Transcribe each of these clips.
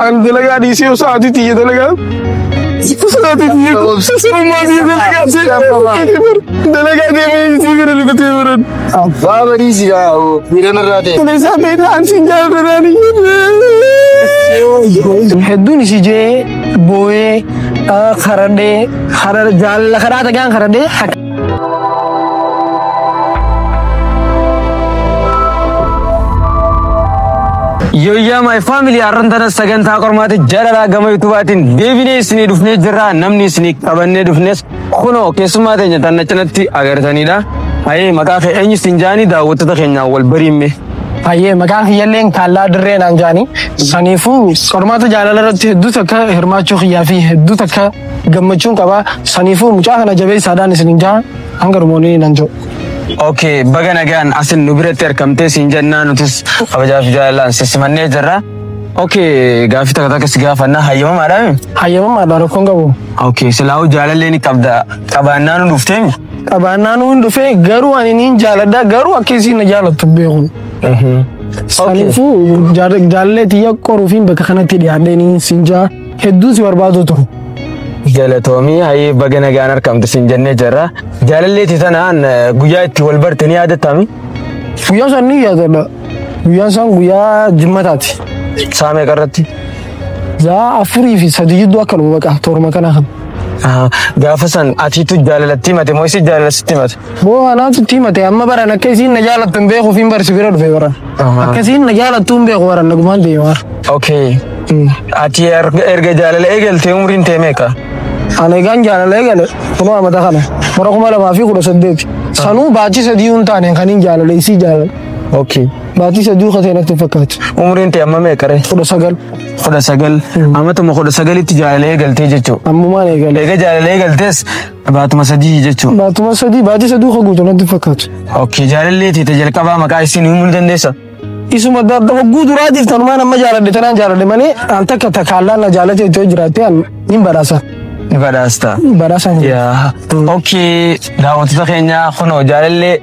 An dalagaa dhiisee osoo haati tiyya dalagaa. Haati tiyya ummaa tiyya dalagaa dalagaa deemee isii bira lugatee baran. Waa bariisi gaa dhiiran irraa ta'e. Kaleessaa beektaa an siin jaalladhaan. Hedduun isii jee boo'ee karadhee jaalala karaa tagaan karadhee. Yooyyaa my family, har'aan tana sagantaa qormaata jaalalaa gama YouTubaatiin deebinee isinii dhufnee jirra. Namni isinii qabannee dhufnes kunoo keessummaa teenya tan cinatti agartanidha. Hayee, maqaa kee eenyu siin jaanii, daawwattoota keenyaan wal bariimme. Hayyee, maqaan kiyyalleen Kaallaa Dirree naan jaani. Saniifuu qormaata jaalala irratti hedduu takka hirmaachuu kiyyaa fi hedduu takka gammachuun qaba. Saniifuu mucaa kana jabeessaadhaan isin jaa hanga dhumoonni nan jiru. Okay, baga nagaan asin nu biratti argamtee siin jennaa, nutis kabajaa fi jaalalaan sissimannee jirra. Okay, gaaffii takka takka si gaafannaa, hayyamamaadhaa? Hayyamamaadha, rakkoon qabu. Okay, silaa'uu jaalallee ni qabda, qabaannaa nu dhufteemi? Qabaannaa nu hin dhufee, garuu ani niin jaaladha, garuu akka isiin na jaalattu hin beeku. Saniifuu jaalallee tiyya qoruufiin bakka kanatti dhiyaadhee niin siin jaa hedduu si barbaadu ture. Galatoomii, hayyee, baga nagaan argamte siin jennee jirra. Jaalalleeti tanaan guyyaa itti wal barte ni yaadattami? Guyyaa san ni yaadadha. Guyyaan san guyyaa jimmataati. Saa meeqa irratti? Zaa 4 fi 3 jidduu akkanuma baqa tooruma kana kan. Gaafa san atiitu jaalalatti himate moo isi jaalala sitti himate? Boo, anaatu itti himate. Amma baran akka isiin na jaalattu hin beekuuf hin barsi bira dhufe baran. Akka isiin na jaalattu hin beeku baran, nagumaan deema. Okay. Ati erga jaalala eegaltee umriin tee meeqa? Ani egaan jaalala eegale kunoo amata kana bara 2018. Sanuu baatii 3 hin taane kan hin jaalala isii jaalala. Baatii 3 katee natti fakkaatu. Umriin tee amma meeqa ree? 19. 19. Amatuma 19tti jaalala eegaltee jechuudha. Ammumaan eegale. Eega jaalala eegaltees baatuma 3 jechuudha. Baatuma 3, baatii 3 ka guutu natti fakkaatu. Okay, jaalallee teete jalqabaa maqaa isiin himuu ni dandeessa? Isuma hogguu duraatiif tanumaan amma jaaladhe tanaan jaaladhe malee an takka takaallaan na jaalate ittoo jiraatte an nin badhaasa. Ni badhaasta. Badhaasa. Yaa. Okay, daawwattoota keenya, kunoo jaalallee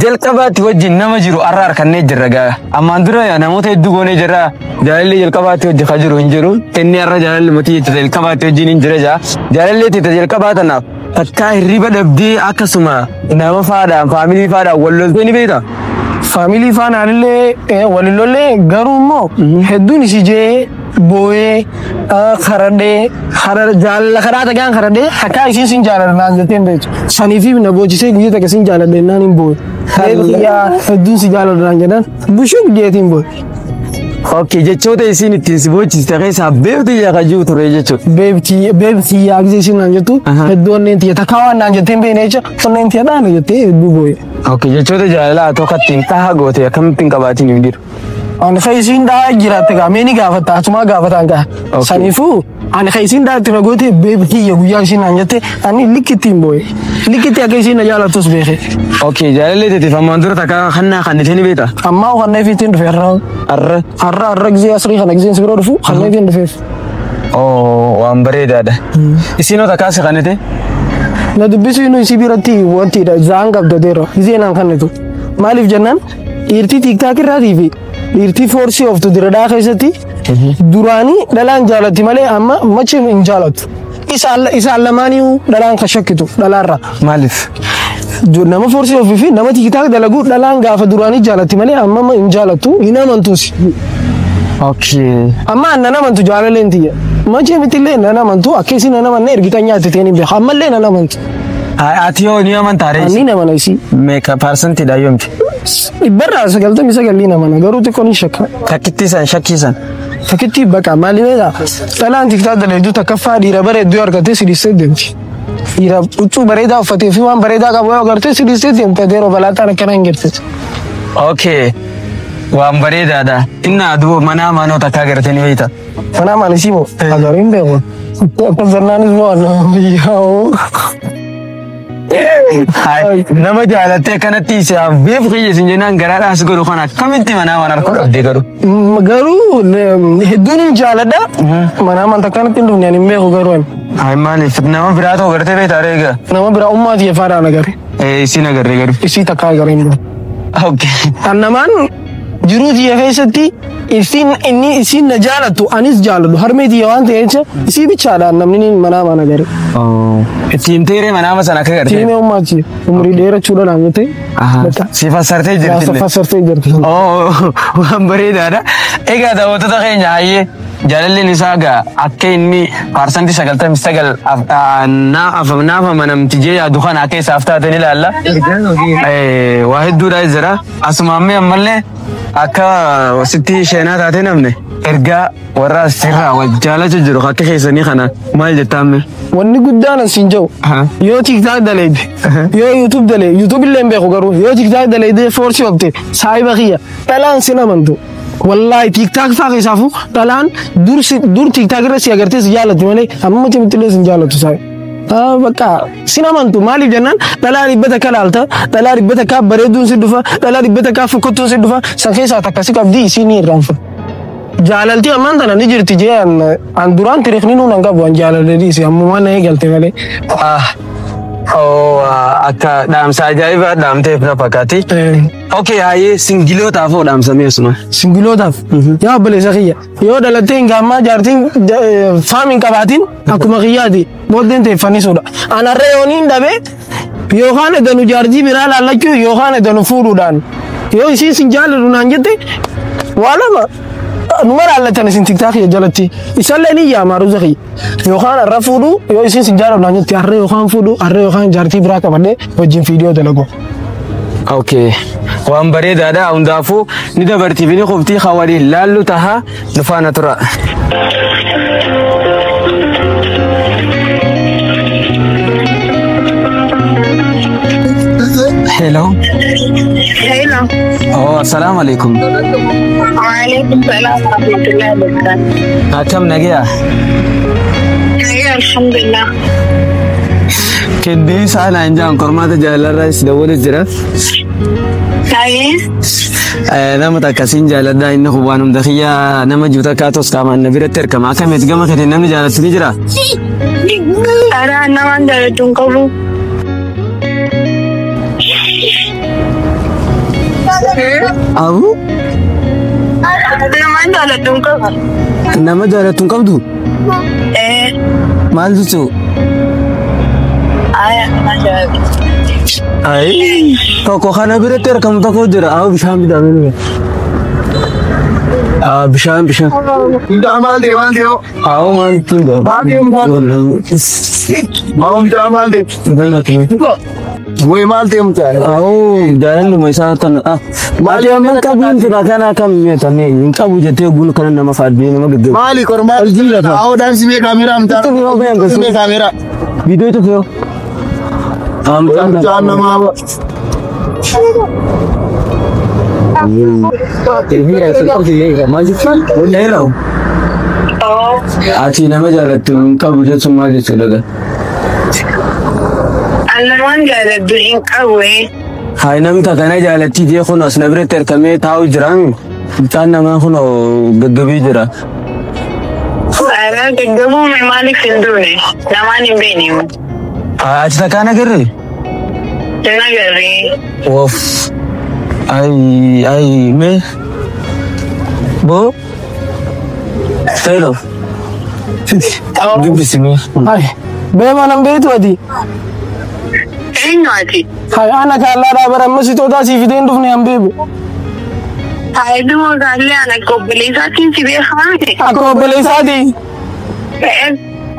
jalqabaatti wajjin nama jiru har'a harkannee jirra gaa. Ammaan dura namoota hedduu goonee jirra. Jaalallee jalqabaatti wajji ka jiru hin jiru. Inni har'a jaalallee matii jecha jalqabaatti wajjin hin jira jaa. Jaalallee teete jalqabaa tanaaf takkaa hirriba dhabdee, akkasuma nama faadhaan, family faadhaan wal loltee ni beektaa? Family faanaallee walin lollee, garuu immoo hedduun isii jee boo'ee karadhee jaalala karaa tagaan karadhee akka isiin sin jaaladha naan jettee hin beektu. Saniifii na boochisee guyyaa takka sin jaaladha jennaan hin boo'e. Kiyyaa hedduun si jaaladha naan jedhan bushuu jeetiin boo'e. Okay, jechoota isiin ittiin si boochiste keessaa beektu ija ka jiru ture jechuudha. Beebtii yaa gisee isiin naan jettu hedduu onneen tiyya takkaa waan naan jettee hin beekne jecha onneen tiyya dhaana jettee hedduu boo'e. Okay, jechoota jaalalaa tokko ittiin dhaha goote akkamittiin qabaatiin hin jiru? Ani ka isiin dhahaa jiraatte gaa mee ni gaafatta, asumaa gaafataan gaa. Saniifuu ani ka isiin dhahaa itti goote beebtii guyyaa isiin naan jette ani likkitti hin boo'e. Likkitti akka isiin na jaalattus beeke. Okay, jaalallee teetiif ammaan dura takka kannaa kannitee ni beektaa? Ammaa kannee fiitiin dhufe har'a. Har'a. Har'a gisee asrii kana giseen si bira dhufu kannee fiitiin dhufeef. Oh, waan bareedaadha. Isinoo takkaa si kannite? Na dubbisuu inni isii biratti wantiidha zaan qabdateera gisee naan kannitu. Maaliif jennaan, dhiirtii TikTok irraatii fi dhiirtii foorsii ooftu diradhaa keessatti duraanii dhalaan jaalatti malee amma machi hin jaalattu. Isaan lamaaniyyuu dhalaan kan shakkitu dhalaarra. Maaliif? Nama foorsii ofii fi nama TikTok dalagu dhalaan gaafa duraanii jaalatti malee amma hin jaalattu, hin amantuus. Amma nan amantu jaalaleen tiyya. Machi mitillee nan amantu, akka isin nan amanne ergitan nyaatte ta'een hin beeku, ammallee nan amantu. Ati yoo ni amantaa ree? Ani nama isii. Meeqa paarsantiidha yoomti? 99% ni amana, garuu xiqqoon hin shakka. Takkittii san shakkiisan. Takkitti baqa maali beekaa, dhalaan TikTok dalayduu takkaffaa dhiira bareedduu argattee si dhiistee deemti. Dhiira huccuu bareedaa uffatee fi waan bareedaa qabu yoo agartee si dhiistee deemte, yeroo balaaxaan akkana hin jirti. Okay. Waan bareedaadha. Inni aduu manaa manoo takkaa gartee ni beekta. Manaa maal isii moo? Agaruu hin beeku. Akka zannaanis moo biyyaa'oo. Hai, nama jaalattee akkanatti isaaf beeku kiyya isin jennaan garaadhaas godhu kana akkamitti manaa waan harkoo dhabdee garuu? Garuu hedduun hin jaaladha. Manaa amantaa akkanatti hin dhufne ani hin beeku garuu ani. Hai, maaliif nama biraa ta'u gartee beektaa reega? Nama biraa ummaati afaadhaan agarre. Isin agarree garuu. Isii takkaa agarre hin beeku. Okay. Kan namaan Jiruu tiyya keessatti isiin inni isiin na jaalattu anis jaaladhu harmee tiyya waan ta'eef jecha isii bichaadhaan namni ni manaa mana gare. Itti himteeree manaama sana akka gartee. Tiimee ummaati umurii dheerachuudha naan jettee. Bakka Si fassartee jirti illee. Fassartee jirti. Oh, waan bareedaadha. Egaa daawwattoota keenya hayyee jaalalleen isaa egaa akka inni 99% naaf amanamti jee yaadu kana akka isaaf taate ni ilaalla. Waa hedduudha jira. Asuma ammee ammallee akka sitti sheenaa taate namne ergaa warra asirraa wal jaalacha jiru akka keessanii kana maal jettaa ammee? Wanni guddaan asiin jiru yoo TikTok daleeyde yoo YouTube daleeyde YouTube illee hin beeku garuu yoo TikTok daleeyde foorsii oofte saahiba kiyya dhalaan sin amantu. Wallaahi TikTok faa keessaafu dhalaan dur TikTok irra si agartee si jaalatti malee amma cimti illee sin jaallattu saahiba. Bakka sin amantu maaliif jennaan dhalaa 100 laalta dhalaa 100 bareeduun si dhufa dhalaa 100 fokkottuun si dhufa san keessaa takka si qabdi isiin ni irraanfa. Jaalalti ammaan tana ni jirti jee an duraan tiriikni nuun an qabu an jaalalee dhiise ammumaan na eegalte malee. Oh, akka dhaamsa ajaa'ibaa dhaamteef na fakkaati. Okay, hayyee singilootaaf hoo dhaamsamee asuma. Singilootaaf yaa obboleessa kiyya yoo dhalattee hin gaammaa jaartiin faam hin qabaatin akkuma kiyyaati booddeen teeffannisuudha. An harree yooniin dhabee yookaan edanu jaartii biraa laallachuu yookaan edanu fuudhuudhaan yoo isiin sin jaalladhu naan jette waa lama numa laallatan isin TikTok jalatti isallee ni yaama ruza kiyya yookaan har'a fuudhu yoo isiin sin jaalladhu naan jette harree yookaan fuudhu harree yookaan jaartii biraa qabadhee wajjin viidiyoo dalagu. Okay. Waan bareedaadha. Hundaafuu ni dabartii fi ni qubtii kan waliin laallu taha nu faana tura. Hello. Hello. Oh, assalamu alaikum. Waalaikum salam wa rahmatullahi wa barakatuh. Akkam nagaya? Nagaya alhamdulillah. Keddee saala hin jaan qormaata jaalalarraa si dawwalee jira. Taa'ee Nama takka siin jaaladhaa inni kun waan hunda kiyya nama jiru takka tos qaamaan na biratti argama. Akkamitti gama keetiin namni jaalatu ni jira? Karaa namaan jaalatu hin qabu. Abu Namaan jaalatu hin qabu. Nama jaalatu hin qabdu? Eh, Maal jechuu? Aya nama jaalatu. Ayi tokko kana biratti argamu tokko jira. Abu bishaan bitaa mee? Bishaan bishaan. Maal ta'e maal ta'e? Abu maal ta'e? Maal ta'e maal ta'e? Maal ta'e? Way maal ta'e mucaa? Abu jaalalluma isaa tana. Maali amma qabuun jira kana akkam meetamee hin qabu jettee guun kana nama faaddee nama gaggeessu. Maali qormaata? Awo daansi mee kaameeraa mucaa? Mee kaameeraa? Viidiyoo tokko yoo. Mucaan namaa. Hello. Ati nama jaalattu hin qabu jechuun maal jechuudha? Namaan jaalatu hin qabu. Haa namni kana jaalatti jee kun as na biratti argamee taa'u jira. Mucaan namaa kun gaggabii jira. Karaa gaggabuu maaliif hin duune? Namaan hin beekne. Ati takkaan agarree? Hin agarree. Of. Ay ay mee. Boo. Hello. Dubbisi mee. Hai beema nan beektu ati. Eenyu ati? Hai ana kaallaadhaa bara amma sitootaa sii fidee hin dhufne han beeku. Haayiduma kaallee ana akka obboleessaatiin si beekaa miti. Akka obboleessaati.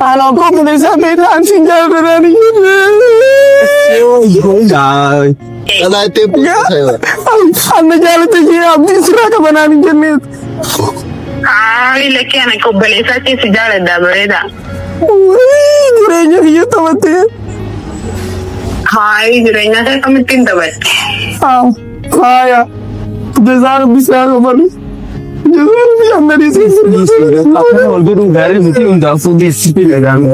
Ana akka obboleessaa beektaa an siin jaalladhaan hin jenne. Dhalaa itti eebbisaa. Anna jaalatte jee abdiin sirraa qabanaan hin jenneet. Haa lakkee ana akka obboleessaatiin si jaaladha bareeda. Jireenya kiyya taphattee. Haa jireenya isaa akkamittiin taphatte? Faaya. Jazaa rabbi isaa qabalu. Jazaa rabbi anna dhiisee. Akkana wal godhuun gaarii miti hundaafuu geessisee dhagahamu.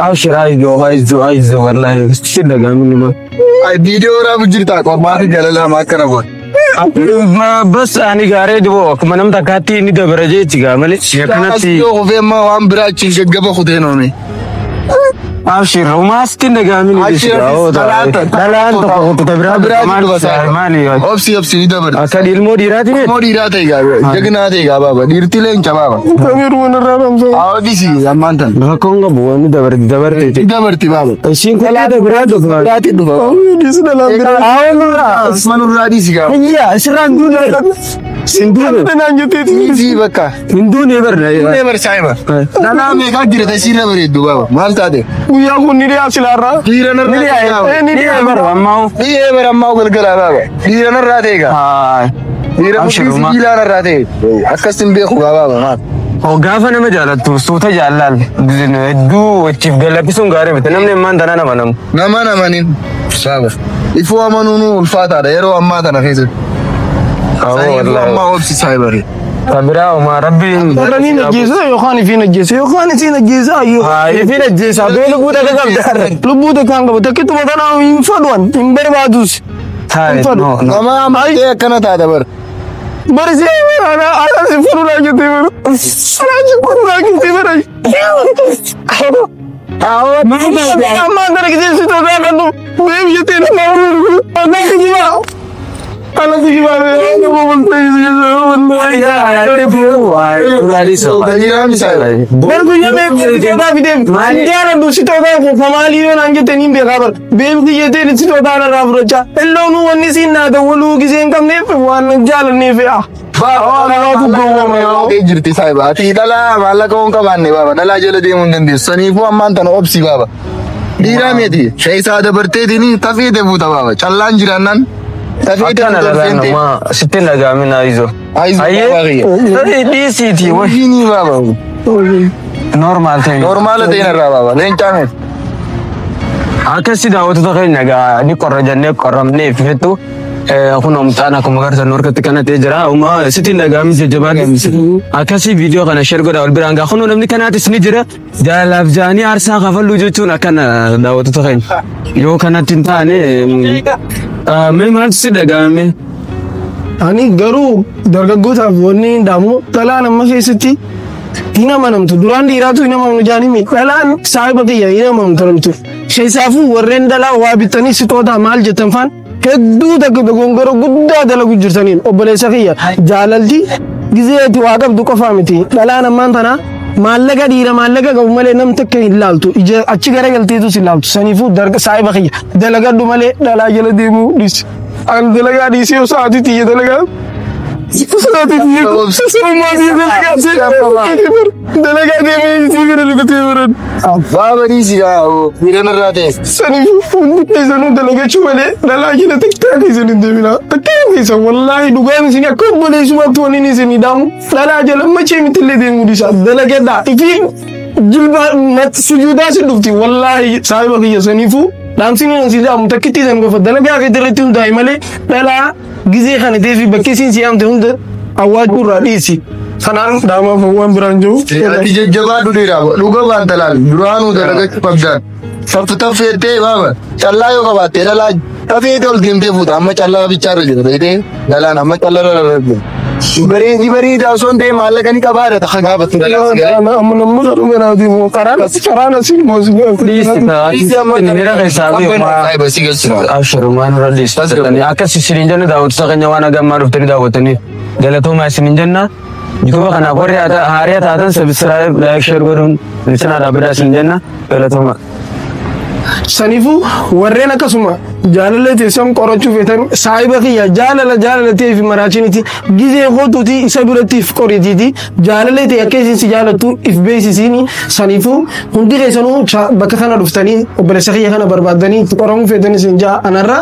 Abshir ayzo ayzo ayzo wallahi si dhagahamu numa. Ay viidiyoo waraabu jirta qormaata jaalalaa maa akkana godhe. Bas ani gaaree diboo akkuma namni takkaatti inni dabara jechi gaa malee akkanatti. Yoo kufee amma waan biraa achiin gaggaba kutee noome. Abshir, umaasti dhaga'amin. Abshir, Dhalaan tokko ta biraa Biraatti dhufa saayiba. Maali? Obsi obsi ni dabarti. Akka ilmoo dhiiraati miti. Ilmoo dhiiraa ta'e gaa jagnaa ta'e gaa baaba dhiirti leenca baaba. Amiir waan irraa dhamsa. Haa obsi ammaan tan. Rakkoon qabu wanni dabarti dabarti. Ni dabarti baaba. Ishiin kun ta biraa dhufa. Biraatti dhufa. Dhiisi dhalaan biraa. Manurraa dhiisi gaa. Ayyaa asirraan duune. Hin duune. Naan jetteeti. Dhiisi bakka. Hin duune barna. Ni bar saayiba. Dhalaa meeqaa jira ta'e siirra bareeddu baaba. Maal taate? Guyyaa kun ni dhiyaa silaarraa. Dhiira narraa ta'e gaa. Ni Ni dhiyaa. bara ammaa. Dhiira bara ammaa galgalaa baaba. Dhiira narraa ta'e gaa. Haa. Dhiira Abshir, murtii uma. sibiilaa narraa ta'e. Akkas hin beeku gaa baaba maal? Oo gaafa nama jaalattu suuta jaallaan hedduu wachiif gallakkisuun gaarii miti namni ammaan tana nama namu. Nama namanin. Baaba. Ifuu amanuun ulfaataadha yeroo ammaa tana keessatti. Saniifuu ammaa obsi saayiba. Kan biraa homaa rabbiin. Warra ni ajjeesa yookaan ifiin ajjeesa yookaan isiin ajjeesa ayyoo. Haa ifiin ajjeesaa bee lubbuu takka qabda. Lubbuu takkaan qabu takkituma tanaa hin fadhuan hin barbaadus. Taa'e no no. Nama amantee akkana taata bara. Bari si ana ana si fudhu naa jettee bara. Ana si fudhu naa jettee bara. Ammaan tana gisee si tolaa kan dhufu. Beebi jettee nama horuu. Ana si jibaa. Ana si jibaa. Nama walta'ii si Dhiiraan saayiba. Bar guyyaa meeqa si tolaa fideef hin jaaladhu si tolaa kufa maalii yoo naan jettee niin beekaa bara. Beebi jettee si tolaa narraa fudhachaa. Illoonuu wanni siin naa dawwaluu gisee hin qabneef waan jaalanneef yaa. Namaatu gowwooma yoo. Ta'ee jirti saayiba. Ati dhalaa maallaqa waan qabaanne baaba. Dhalaa jala deemuu hin dandeessu. Saniifuu ammaan tana obsi baaba. Dhiiraa miti. Sheesaa dabarteetiin tafeete fuuta baaba. Callaan jiraannaan tafeete Akkana fuuta dhalaan seente. homaa sitti hin dhaga'amin ayizo. Ayizo baaba kiyya. Dhiisiiti wayi. Hojiinii baaba. Normaal ta'e. Normaala ta'e narraa baaba. Leencaa miti. Akkasi daawwattoota keenya egaa ni qorra jennee qorramnee fifettu kun mucaan akkuma agartan harkatti kanatee jira. Uma sitti hin dhaga'amin jajjabaadha. Akkasii viidiyoo kana share godhaa wal biraan gaa. Kunoo namni kanaatis ni jira. Jaalalaaf jaanii aarsaa kafaluu jechuun akkana daawwattoota keenya. Yoo kanatti hin taane mee maaltu si dhaga'ame? Ani garuu dargaggootaaf wanni hin dhaamu dhalaan amma keessatti hin amanamtu. Duraan dhiiraatu hin amanamtu jaanimi. Dhalaan saahiba kiyya hin amanamtu namtu. Keessaafuu warreen dhalaa waa bitanii sixootaa maal jettan faan hedduu takka dogongora guddaa dalagu jirtaniin obboleessa kiyya jaalalti gizee ati waa qabdu qofaa miti. Dhalaan ammaan tanaa maallaqa dhiira maallaqa qabu malee nam takka hin laaltu. Ija achi garagalteetu si laaltu. Saniifuu saahiba kiyya dalagadhu malee dhalaa jala deemuu dhiisi. An dalagaa dhiisee osoo haati tiyya dalagaa. Sa'aatii tiyya sirummaa tiyya dalagaa dalagaa deemee isii bira lukutee baran. Baaba dhiisi gaa. Dhiira narraa ta'e. Saniif hundi keessanuu dalagachuu malee dhalaa jala takkaa keessan hin deeminaa. Takkaa keessan wallaahi dhugaan isin akka obboleessummaatti wanni inni isin dhaamu dhalaa jala machee mitillee deemuu dhiisa. Dalagadhaa ifiin jilba sujuudaa si dhufti wallaahi saahiba kiyya saniifuu dhaamsin inni si dhaamu takkitti san qofa dalagaa kee irratti hundaa'e malee dhalaa gizee kana ta'ee fi bakki isiin si yaamte hunda awwaachuu irraa dhiisi. Kanaan daamaaf waan biraan jiru. Ati jajjabaadhu dhiiraa dhuga baanta laal duraanuu dalagachuu qabdaan. Taftu tafeettee baaba callaa yoo qabaatte dhalaa tafeete ol deemtee fuuta amma callaa bichaarra jira beekee dhalaan amma callaa irra jira. Bareedii bareedaa osoo hin ta'in maallaqa ni qabaadha ta'a gaafattu dhalaa si galee. Amma namni kadhu biraati moo karaan karaan asiin moo Dhiisi ta'a. Miira keessaa Saayiba si galchina. Abshirumaan irra dhiisi. Akkas isiniin jenna daawwattoota keenya waan hagammaa dhuftanii daawwattanii galatoomaa isiniin jenna. YouTube kanaaf warri haaraa taatan subscribe, like, share godhuun isin dhaabbataa isiniin jenna galatoomaa. Saniifuu warreen akkasuma jaalala teessan qorachuu feetan saahiba kiyya jaalala jaalala ta'ee fi maraachiniiti gizee kootuuti isa biratti if qoritiiti jaalala ta'e akka isin si jaalattu if beeksisiini saniifuu hundi keessanuu bakka kana dhuftanii obboleessa kiyya kana barbaaddanii itti qoramuu feetan isin jaa anarra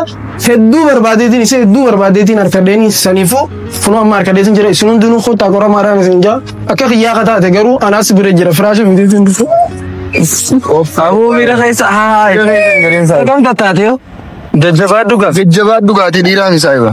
hedduu barbaadeetiin isa hedduu barbaadeetiin harkadheeni saniifuu kunoo amma harkadheetiin jira isin hundinuu kottaa qoramaadhaan isin jaa akka kiyyaa ka taate garuu anaas bira jira firaasha fideetiin dhufu. Aboo miira keessa haa. Kam tattaate yoo? Jajjabaadhu gaaf. Jajjabaadhu gaatii dhiiraa mi saayiba.